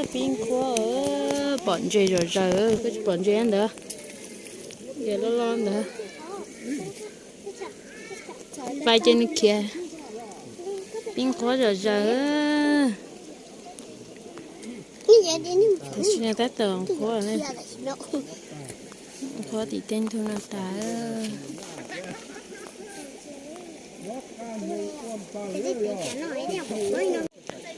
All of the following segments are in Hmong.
Pib nqhuab, pom ntses zom zaws, koj tsis pom ntses ntawd, ntses loj loj ntawd. Pais ces nws khiav. Pib nqhuab zom zaws. Tam sim no tab tom nqhuab, nqhuab tim tej ntug no tas.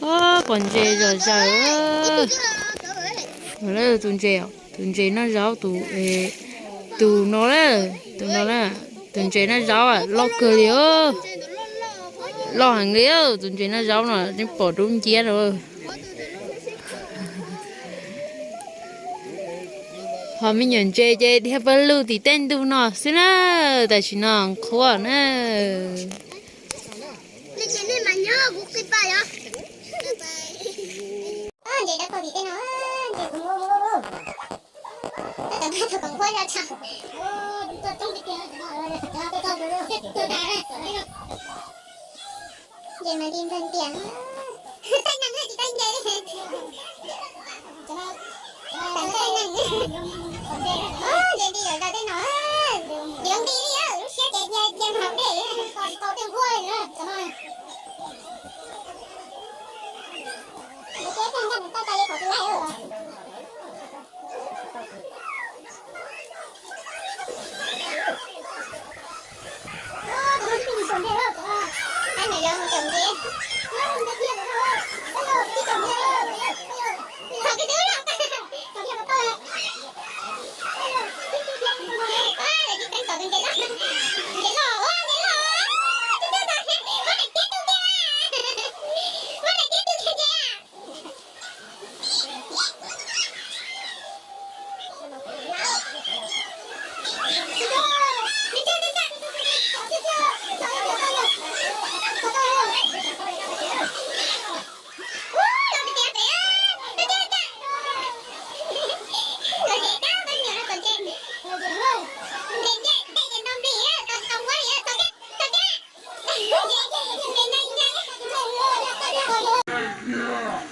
Ob, pom ntses zom zaws. Tus ntses, tus ntses noj zaub, tus, tus no na, tus no na, tus ntses noj zaub loj kawg li. Loj heev li, tus ntses noj zaub no yeej pom dub nciab no. Ho me nyuam ntses ces dhia pawg lug tim tej ntug no xwb na, tam sim no nqhuab na. Ntses mas li npawg ntiag, tej neeg tsis tau nce li. Tej neeg, ntses nti zom zaws tej no, yuav nti li lub siab ces cia cia nqaus dej, tsis tau tej nquab li na.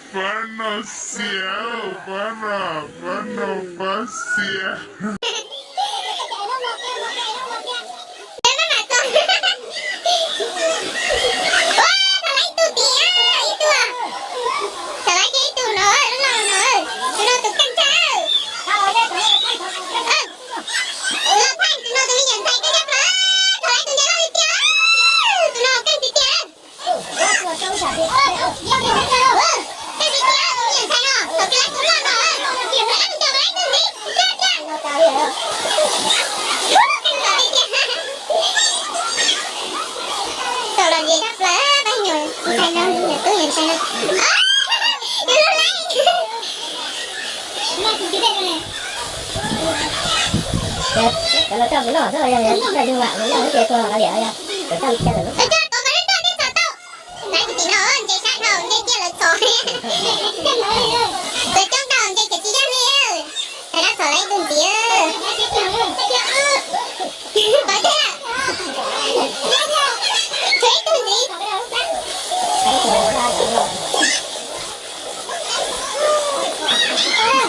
Pab no xiav, pab no, pab no, pab xiav. Thaum lawv ib tug tiag, ib tug, thaum lawv ib tug no, lub no no, tus no tus keej tshaj. Los thaij tus no tus me nyuam ntxhais keej tshaj plaws, thaum lawv ib tug ntses loj li tiag, tus no keej tiag tiag. Lawv tus tim no ntses sab dhau, ntses ciaj lawv txhom. Lawv coob dhau, ntses khiav tsis yog li. Lawv rov txhom lawv ib tug ntxiv. Pov thiab. Tshuav ib tug ntxiv.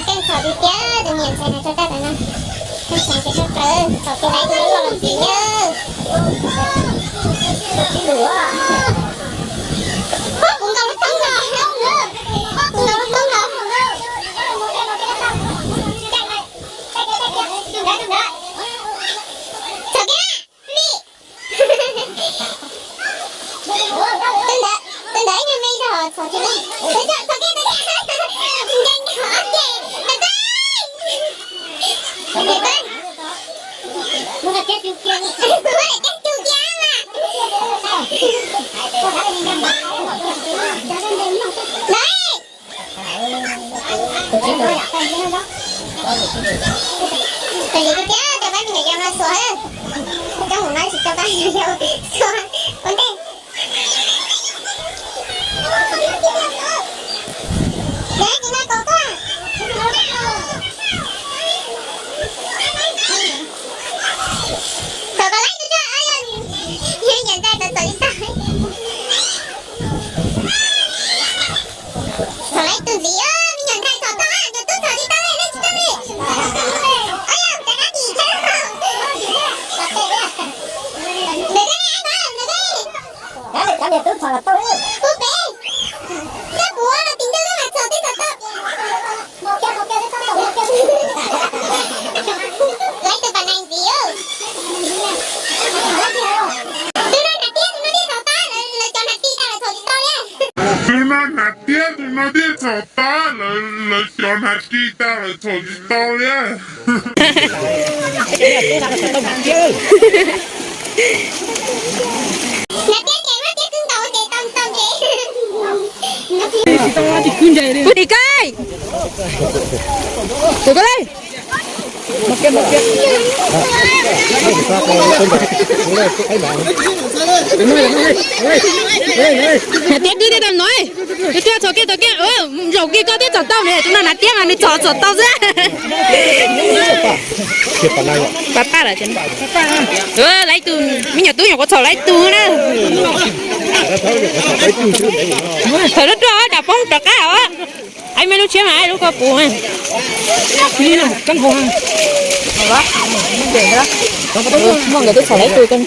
Keej txhom tiag tiag, tus niam ntxhais no tso tag tam no. Keej txhom tiag tag, txhom kiag lawv ib tug loj loj ntxiv na. Pob kuv nkaus lub toob no, pob kuv nkaus lub toob no. Txhom kiag, me. Tus ntawd, tus ntawd ib nyuag me zog txhom kiag, txhom kiag, txhom kiag, nkees nkaus ces, tus ntawd, tus ntawd, kuv muab daim caj cug kiag mas. Lawv, tus txiv tias cov pab me nyuam yaus no xuas, coj mus no tsis cov pab me nyuam yaus xuas ua ntej. Lawv tsis nqa kaus tuaj. Thaum tau laib tus tshuaj, yog yam ntxhais tau txom li tag. Hnav tib tag lawm txhom tsis tau li. Hnav tiab ces muab tiab kub nkaus ces tau tau ces. Kuv tim koj. Tim koj li. Hnav tiab kub thiab tau no. Tus twg txhom kiag txhom kiag, zaum kiag koj thiab txhom tau ne, tus no hnav tiab mas nws txhom txhom tau xwb. Pas tag lawm. Lawv ib tug me nyuam tub nyuam qhuav txhom lawv ib tug na. Thaum lub ruaj dam poob rov qab os. Ai me lub tshiab mas ai lub koj puv. Muaj nkawd twb txhom lawv ib tug.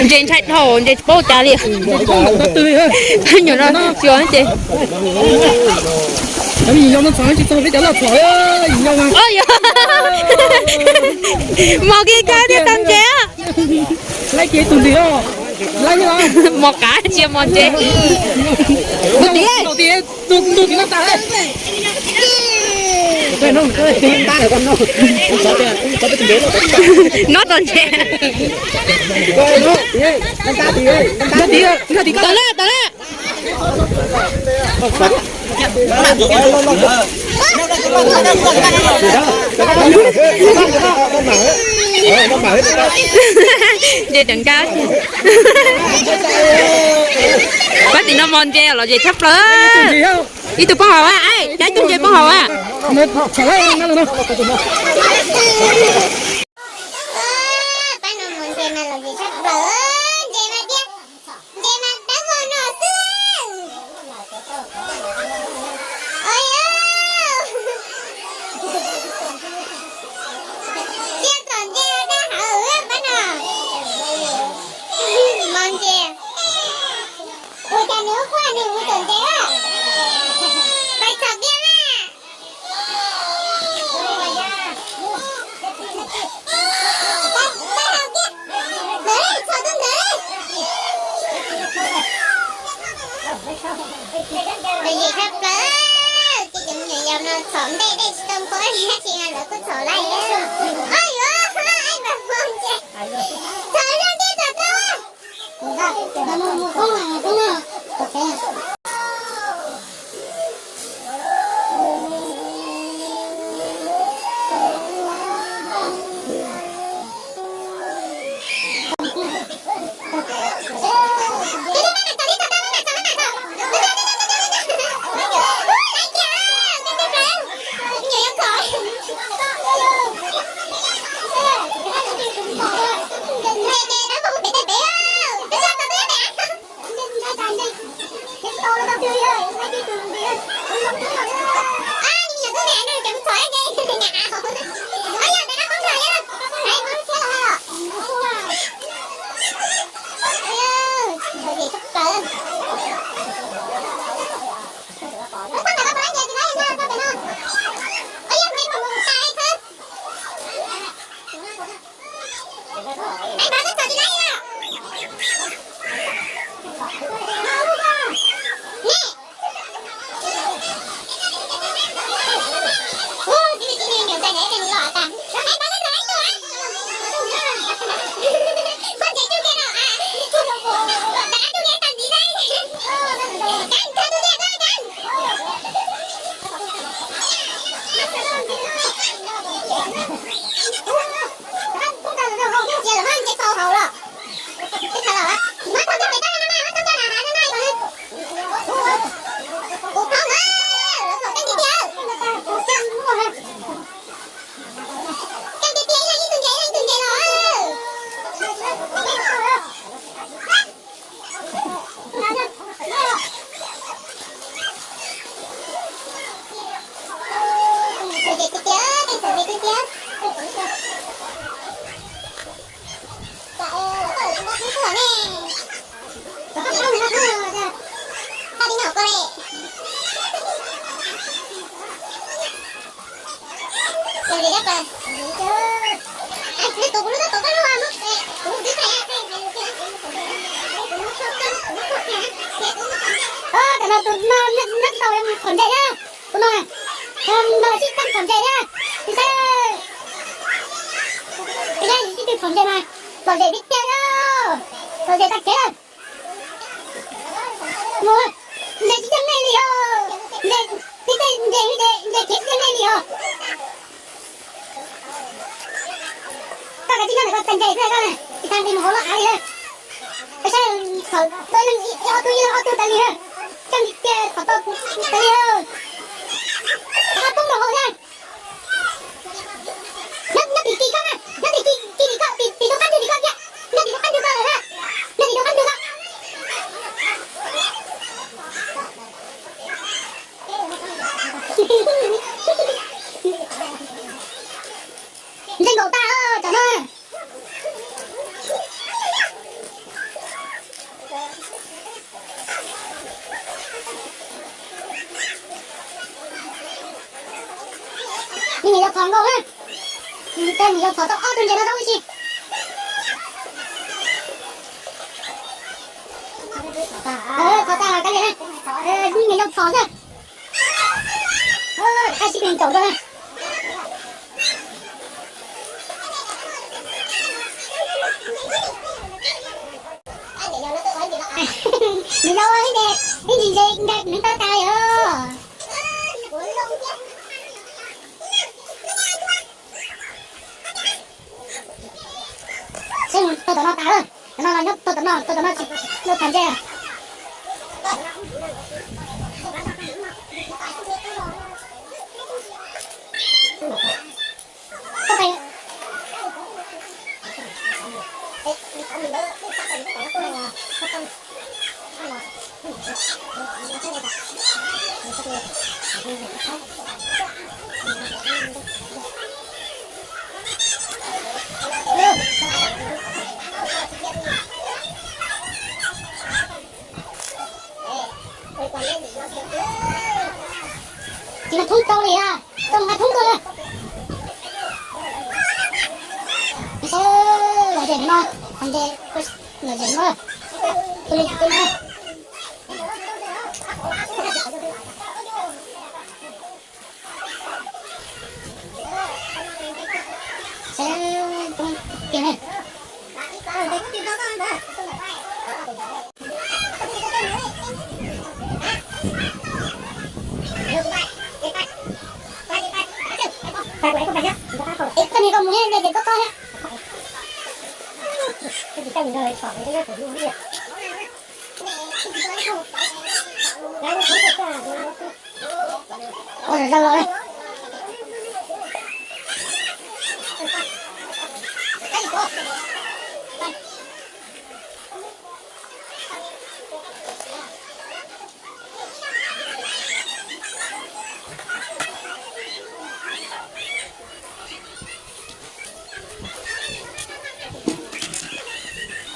Ntses ntshai dhau, ntses tsis paub cas li. Nyuam no xyuas ces. Mos kiag koj thiaj tau ntses. Mos qav tsis yog mos ntses. Tus tim. Nyob tau ntses. Tau lawm, tau lawm. Ntses tseem nkag. Pab tim no mos ntses los zem tshaj plaws. Ib tug poob hauv a, cab ib tug ntses poob hauv a. Pab no mos ntses mas los zem tshaj plaws, ntses mas tiab, ntses mas dawb vog no xwb. Ua, tsiaj txom ntses daj hauv pab no. Mos ntses. Ua cas nws ua quaj nws mus txom ntses a? Pais txhom kiag na. Los zem tshaj plaws, ces cov me nyuam yaus no txhom ntej dej tsis tau nqhuav li, tsis lawv kuj txhom lawm. Oj yuav, ib pab mos ntses, txhom zoo nkauj txhom tau. Tus no, tus no, tus no, tus no. Npawg sib txeeb phom ntses thiab, saib, saib sib tw phom ntses mas, phom ntses tiag tiag, phom ntses tag kev lawm. Mus, ntses tsis yeej nej li os, ntses, tib tej ntses, ntses khiav tsis yeej nej li os. Koj kav tsij nyob ntawm koj txhais ntses xwb koj na, tsis tas nqis mus hauv lub av li na. Peb saib, txhom tau ib leeg ib ob tug, ib leeg ob tug tas li na. Coj ntim kiag txhom tau tas li. Qab poob rau hauv thiab. Nyob, nyob tim kis koj na, nyob tim kis, kis tim koj, tim, tim tus qab ntug tim koj kiag. Nyob tim tus qab ntug koj lawm na, nyob tim tus qab ntug koj. Ntse nkaus tag lawm cov no. Nws nyuam yaus phom nkaus na. Nws nyuam yaus phom tau ob tug ntses no tau ib si. Phom tag kab li, nws nyuam yaus phom xwb. Qab sib pes nkaus rau na. Nws yau ib ntsis, ib ntsis ntses nkag nws taub tas yom. Seb, tau tom no tas lawm, tom no los nyob, tau tom no, tau tom no tsis, tau tom ntses. Tsis nqa thoob rau li a, tau nqa thoob rau na. Lom zem no, lom zem, lom zem no, tus li tus na. Seb, poob tiag ne. Es koj niag koj mus thiab, koj koj thiab. Ua zog zog los.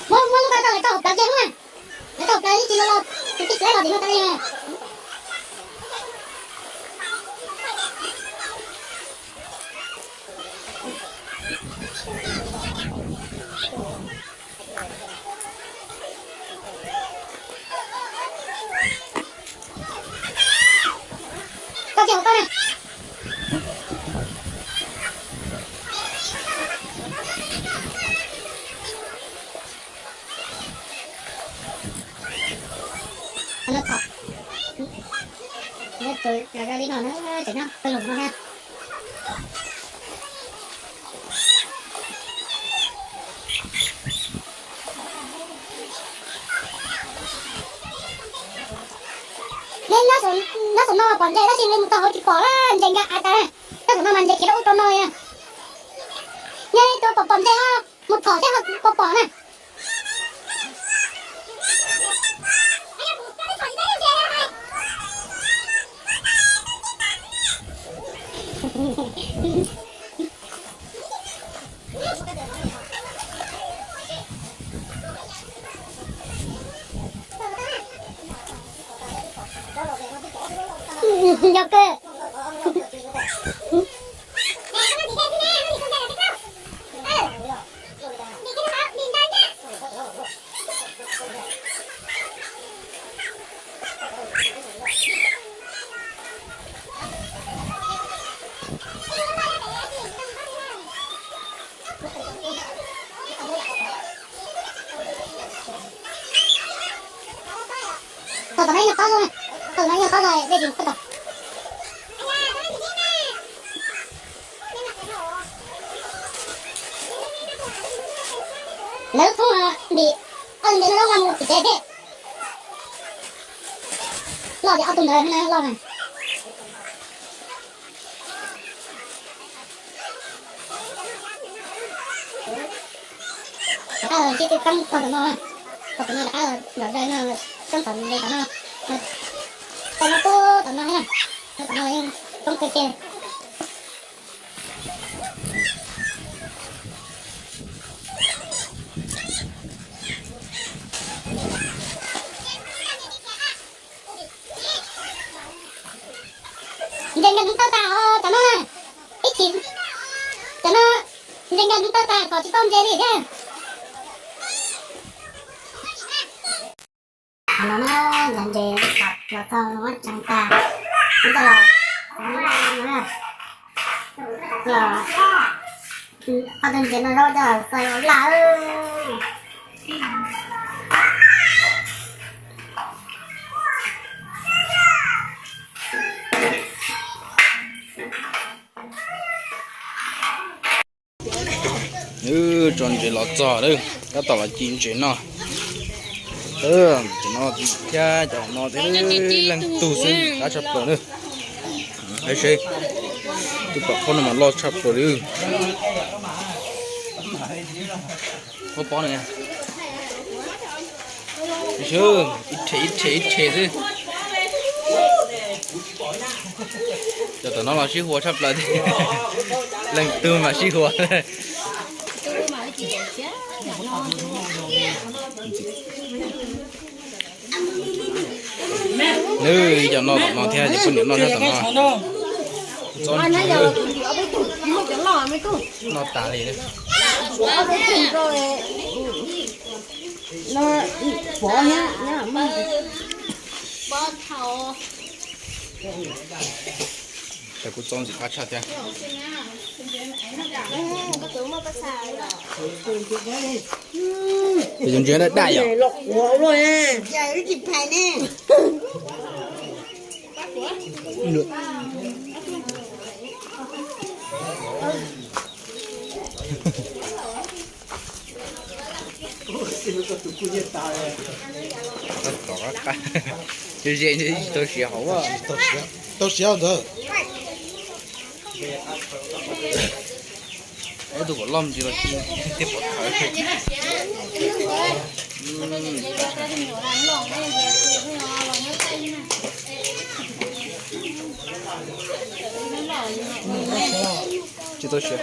Muab, muab lub ko rau lawv tau hauv plawv kiag lub na. Lawv tau hauv plawv ib tsis los los, tus tij tsis los tim no tas li. Koj cia hauv koj na. Nyob tus yog li no na, tseem nyob pawg lug no na. Neb nyob saum no pom ntses tab sis neb mus txog hauv tsis pom lawm, ntses nkag av tas. Nyob saum no mas ntses khiav rau ub rau no li. Neb tuaj pom pom ntses os, mus phom thiab ho pom pom na. Nyob kawg. Tus no yeej qab zog dej tsis pub tau. Lawv thoob ntim ob tug ntses no loj mus tim tsev thiab. Loj tias ob tug ntawd loj na. Rov qab cia li poob tog tom no, tog tom no rov qab zom zaws no, poob tom ntses tom no. Tom no tub tom no na, tom no yeej poob kawg kiag li. Ntses nkees tawg tas os cov no na. Ib chim cov no ntses nkees tawg tas kom tsis tau ntses li thiab. Qhov no na, yog ntses los txog muab tseev tas, muab coj los, los, ob tug ntses no zaub coj los xaws ua laj. Tso ntses los txog lawm, tab tom los ci ntses noj. Cov no thiab cov no thiab, leej twg xwb qab tshaj plaws na. Saib seb, tus pom qhov no mas loj tshaj plaws li. Ib rhe ib rhe ib rhe xwb. Cov tom no los sib hua tshaj plaws thiab. Leej twg mas sib hua. Nws cov no tom no thiab ces poj niam noj thiab tom no. Txob noj tas li. Ces kuj txob ntxim qab tshaj thiab. Tus ntses daj daj yom. Ze ze tsis tau siav hauv. Tau siav ntawd. Ob tug kom loj ntsis los ci thiaj pov khawv. Tsis tau siav.